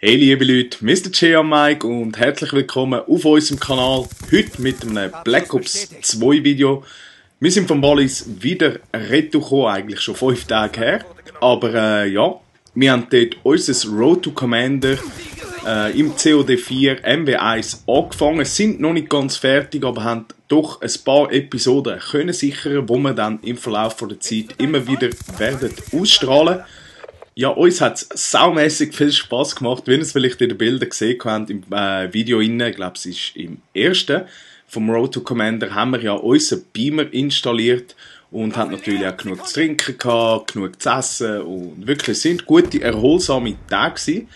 Hey liebe Leute, Mr. J am Mike und herzlich willkommen auf unserem Kanal. Heute mit einem Black Ops 2 Video. Wir sind von Wallis wieder retour gekommen, eigentlich schon 5 Tage her. Aber ja, wir haben dort unser Road to Commander im COD 4 MW1 angefangen. Sind noch nicht ganz fertig, aber haben doch ein paar Episoden können sichern, wo wir dann im Verlauf der Zeit immer wieder werden ausstrahlen. Ja, uns hat es saumässig viel Spass gemacht, wie ihr es vielleicht in den Bildern gesehen habt, im Video innen, ich glaube es ist im ersten vom Road to Commander, haben wir ja unseren Beamer installiert und haben natürlich auch genug zu trinken gehabt, genug zu essen und wirklich sind gute, erholsame Tage gewesen.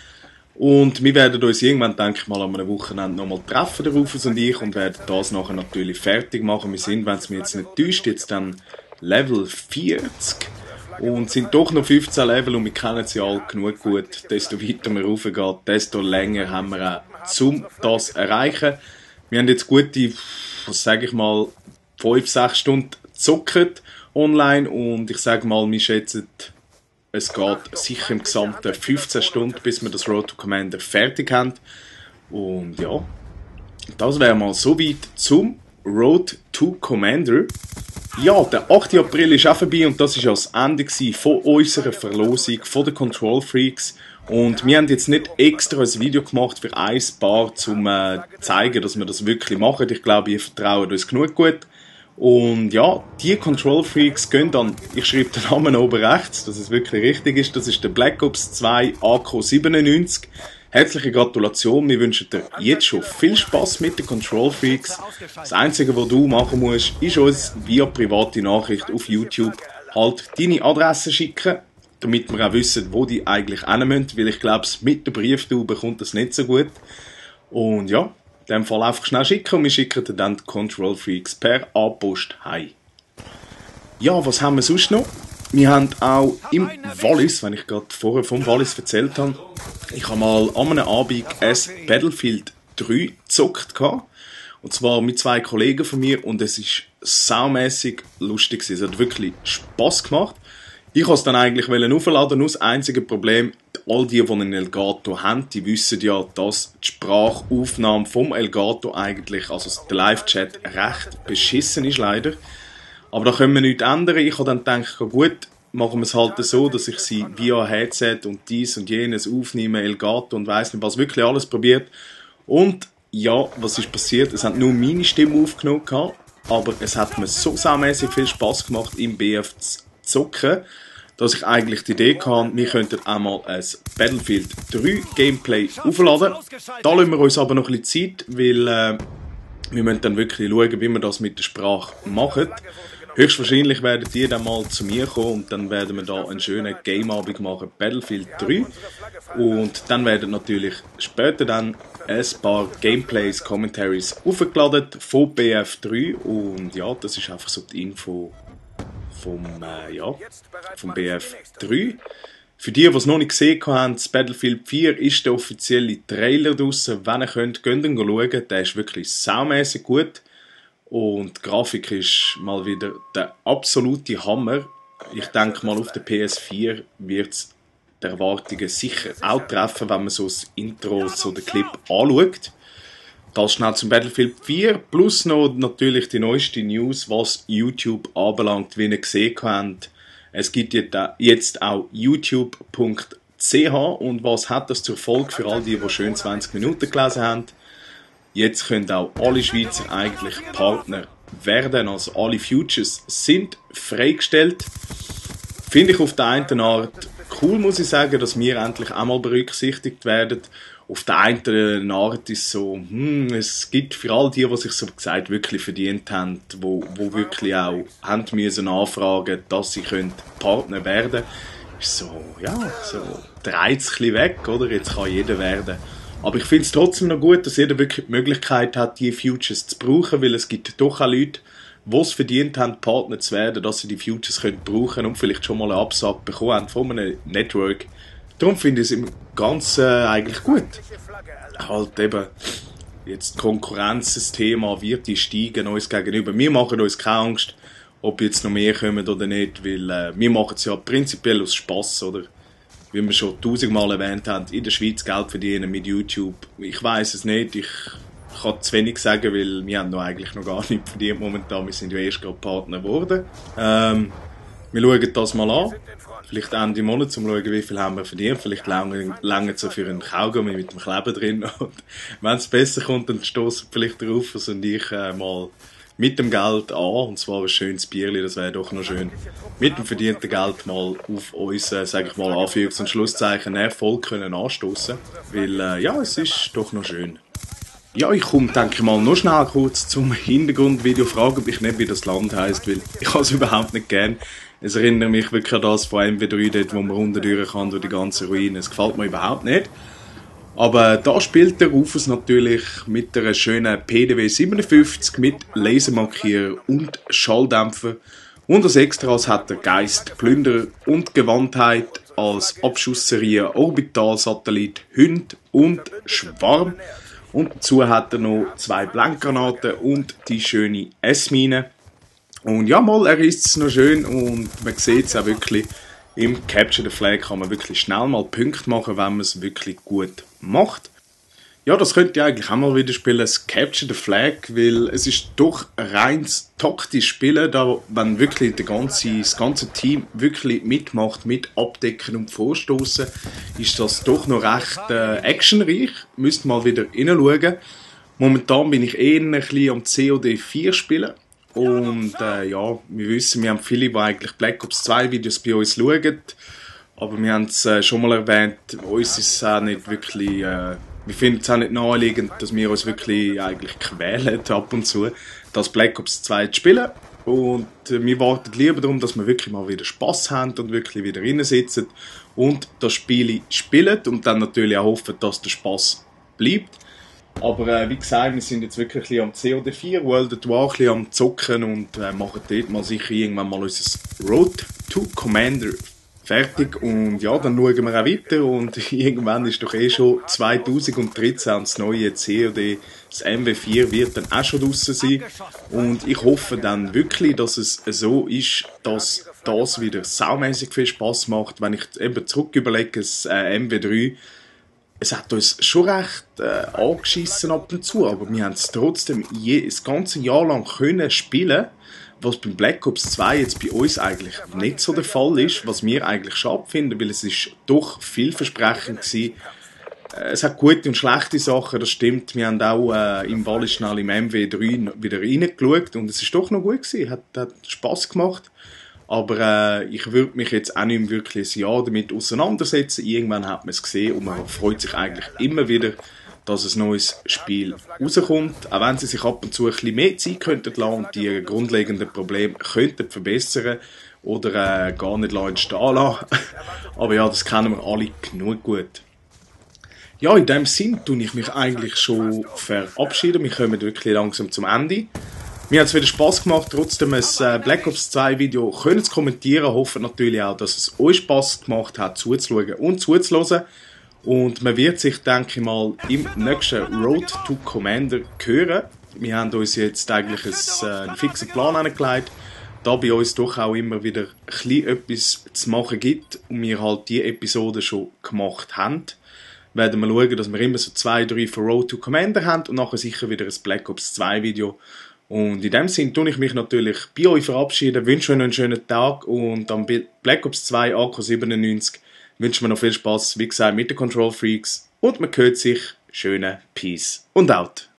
Und wir werden uns irgendwann, denke ich mal, an einem Wochenende nochmal treffen, der Rufus und ich, und werden das nachher natürlich fertig machen. Wir sind, wenn es mir jetzt nicht täuscht, jetzt dann Level 40. Und sind doch noch 15 Level und wir kennen sie alle genug gut. Desto weiter man raufgeht, desto länger haben wir auch, um das zu erreichen. Wir haben jetzt gute, was sage ich mal, 5-6 Stunden gezockt online und ich sage mal, wir schätzen, es geht sicher im Gesamten 15 Stunden, bis wir das Road to Commander fertig haben. Und ja, das wäre mal soweit zum Road to Commander. Ja, der 8. April ist auch vorbei und das war ja das Ende von unserer Verlosung von den Control Freaks. Und wir haben jetzt nicht extra ein Video gemacht für ein Paar, um zu zeigen, dass wir das wirklich machen. Ich glaube, ihr vertraut uns genug gut. Und ja, die Control Freaks gehen dann, ich schreibe den Namen oben rechts, dass es wirklich richtig ist, das ist der Black Ops 2 AK 97. Herzliche Gratulation, wir wünschen dir jetzt schon viel Spaß mit den Control Freaks. Das Einzige, was du machen musst, ist uns via private Nachricht auf YouTube halt deine Adresse schicken, damit wir auch wissen, wo die eigentlich hin müssen, weil ich glaube, mit der Brieftube kommt das nicht so gut. Und ja, in dem Fall einfach schnell schicken und wir schicken dir dann die Control Freaks per A-Post heim. Ja, was haben wir sonst noch? Wir haben auch im Wallis, wenn ich gerade vorher vom Wallis erzählt habe, ich habe mal an einem Abend ein Battlefield 3 gezockt. Und zwar mit 2 Kollegen von mir und es ist saumässig lustig. Es hat wirklich Spass gemacht. Ich wollte es dann eigentlich aufladen, nur das einzige Problem, all die einen Elgato haben, die wissen ja, dass die Sprachaufnahme vom Elgato eigentlich, also der Live-Chat, recht beschissen ist leider. Aber da können wir nichts ändern. Ich habe dann gedacht, gut, machen wir es halt so, dass ich sie via Headset und dies und jenes aufnehme, Elgato und weiss nicht was, wirklich alles probiert. Und ja, was ist passiert? Es hat nur meine Stimme aufgenommen gehabt, aber es hat mir so saumässig viel Spass gemacht, im BF zu zocken, dass ich eigentlich die Idee hatte, wir könnten einmal ein Battlefield 3 Gameplay aufladen. Da lassen wir uns aber noch ein bisschen Zeit, weil wir müssen dann wirklich schauen, wie wir das mit der Sprache machen. Höchstwahrscheinlich werden die dann mal zu mir kommen und dann werden wir da einen schönen Gameabend machen, Battlefield 3. Und dann werden natürlich später dann ein paar Gameplays, Commentaries aufgeladen von BF3 und ja, das ist einfach so die Info vom BF3. Für die es noch nicht gesehen haben, das Battlefield 4 ist der offizielle Trailer draussen. Wenn ihr könnt, geht ihn schauen. Der ist wirklich saumässig gut. Und die Grafik ist mal wieder der absolute Hammer. Ich denke mal, auf der PS4 wird es die Erwartungen sicher auch treffen, wenn man so das Intro, so den Clip anschaut. Das schnell zum Battlefield 4, plus noch natürlich die neueste News, was YouTube anbelangt, wie ihr gesehen habt. Es gibt jetzt auch youtube.ch und was hat das zur Folge für all die schön 20 Minuten gelesen haben? Jetzt können auch alle Schweizer eigentlich Partner werden, also alle Futures sind freigestellt. Finde ich auf der einen Art cool, muss ich sagen, dass wir endlich einmal berücksichtigt werden. Auf der einen Art ist es so, es gibt für all die sich so gesagt wirklich verdient haben, wo wirklich auch haben müssen anfragen, dass sie Partner werden können. Ist so, ja, so dreht es ein bisschen weg, oder? Jetzt kann jeder werden. Aber ich finde es trotzdem noch gut, dass jeder wirklich die Möglichkeit hat, die Futures zu brauchen, weil es gibt doch auch Leute, die es verdient haben, Partner zu werden, dass sie die Futures brauchen können und vielleicht schon mal eine Absage bekommen haben von einem Network. Darum finde ich es im Ganzen eigentlich gut. Halt eben, jetzt Konkurrenz, das Thema, wird die steigen uns gegenüber. Wir machen uns keine Angst, ob jetzt noch mehr kommen oder nicht, weil wir machen es ja prinzipiell aus Spass, oder? wie wir schon 1000-mal erwähnt haben, in der Schweiz Geld verdienen mit YouTube. Ich weiß es nicht, ich kann zu wenig sagen, weil wir haben eigentlich noch gar nicht verdient momentan. Wir sind ja erst gerade Partner geworden. Wir schauen das mal an. Vielleicht Ende Monat, um zu schauen, wie viel haben wir verdient. Vielleicht lange es für einen Kaugummi mit dem Kleber drin. Und wenn es besser kommt, dann stoßen vielleicht der Rufus und ich mal mit dem Geld an. Und zwar ein schönes Bierli, das wäre doch noch schön. Mit dem verdienten Geld mal auf uns, sage ich mal, Anführungs- und Schlusszeichen, Erfolg können anstoßen. Weil, ja, es ist doch noch schön. Ja, ich komme, denke ich mal, noch schnell kurz zum Hintergrundvideo. Frage mich nicht, wie das Land heisst, weil ich habe es überhaupt nicht gern. Es erinnert mich wirklich an das von MW3, dort, wo man runter durch kann, durch die ganze Ruine. Es gefällt mir überhaupt nicht. Aber da spielt der Rufus natürlich mit einer schönen PDW 57 mit Lasermarkierer und Schalldämpfer. Und als Extras hat er Geist, Plünderer und Gewandtheit als Abschussserie Orbitalsatellit, Hund und Schwarm. Und dazu hat er noch 2 Blankgranaten und die schöne S-Mine. Und ja, mal, er ist es noch schön und man sieht es auch wirklich. Im Capture the Flag kann man wirklich schnell mal Punkte machen, wenn man es wirklich gut macht. Ja, das könnt ihr eigentlich auch mal wieder spielen, das Capture the Flag, weil es ist doch rein taktisch Spielen, da wenn wirklich das ganze Team wirklich mitmacht, mit Abdecken und Vorstoßen, ist das doch noch recht actionreich. Müsst mal wieder reinschauen. Momentan bin ich eher ein bisschen am COD 4 spielen. Und ja, wir wissen, wir haben viele, die eigentlich Black Ops 2 Videos bei uns schauen. Aber wir haben es schon mal erwähnt, uns ist es auch nicht wirklich, wir finden es auch nicht naheliegend, dass wir uns wirklich eigentlich quälen ab und zu, das Black Ops 2 zu spielen. Und wir warten lieber darum, dass wir wirklich mal wieder Spass haben und wirklich wieder reinsitzen und das Spiel spielen und dann natürlich auch hoffen, dass der Spass bleibt. Aber wie gesagt, wir sind jetzt wirklich ein bisschen am COD 4 World at War ein bisschen am Zocken und machen dort mal sicher irgendwann mal unser Road to Commander fertig. Und ja, dann schauen wir auch weiter und irgendwann ist doch eh schon 2013 das neue COD, das MW4 wird dann auch schon draussen sein. Und ich hoffe dann wirklich, dass es so ist, dass das wieder saumässig viel Spass macht. Wenn ich eben zurück überlege, das MW3, es hat uns schon recht angeschissen ab und zu, aber wir haben es trotzdem das ganze Jahr lang können spielen, was beim Black Ops 2 jetzt bei uns eigentlich nicht so der Fall ist, was wir eigentlich schade finden, weil es ist doch vielversprechend gewesen. Es hat gute und schlechte Sachen, das stimmt. Wir haben auch im Wallis schnell im MW3 wieder reingeschaut und es ist doch noch gut gewesen, hat Spass gemacht. Aber ich würde mich jetzt auch nicht mehr wirklich ein Jahr damit auseinandersetzen. Irgendwann hat man es gesehen und man freut sich eigentlich immer wieder, dass ein neues Spiel rauskommt. Auch wenn sie sich ab und zu ein bisschen mehr Zeit könnten lassen und die grundlegenden Probleme könnten verbessern oder gar nicht entstehen lassen. Aber ja, das kennen wir alle genug gut. Ja, in dem Sinn tue ich mich eigentlich schon verabschieden. Wir kommen wirklich langsam zum Ende. Mir hat es wieder Spass gemacht, trotzdem ein Black Ops 2 Video können zu kommentieren. Hoffen natürlich auch, dass es euch Spass gemacht hat, zuzuschauen und zuzuhören. Und man wird sich, denke ich mal, im nächsten Road to Commander hören. Wir haben uns jetzt eigentlich einen fixen Plan angelegt, da bei uns doch auch immer wieder ein bisschen etwas zu machen gibt und wir halt die Episoden schon gemacht haben. Werden wir schauen, dass wir immer so 2, 3 für Road to Commander haben und nachher sicher wieder ein Black Ops 2 Video. Und in dem Sinn tue ich mich natürlich bei euch verabschieden, wünsche euch noch einen schönen Tag und am Black Ops 2 AK97 wünsche mir noch viel Spaß, wie gesagt, mit den Control Freaks und man hört sich. Schönen Peace und out.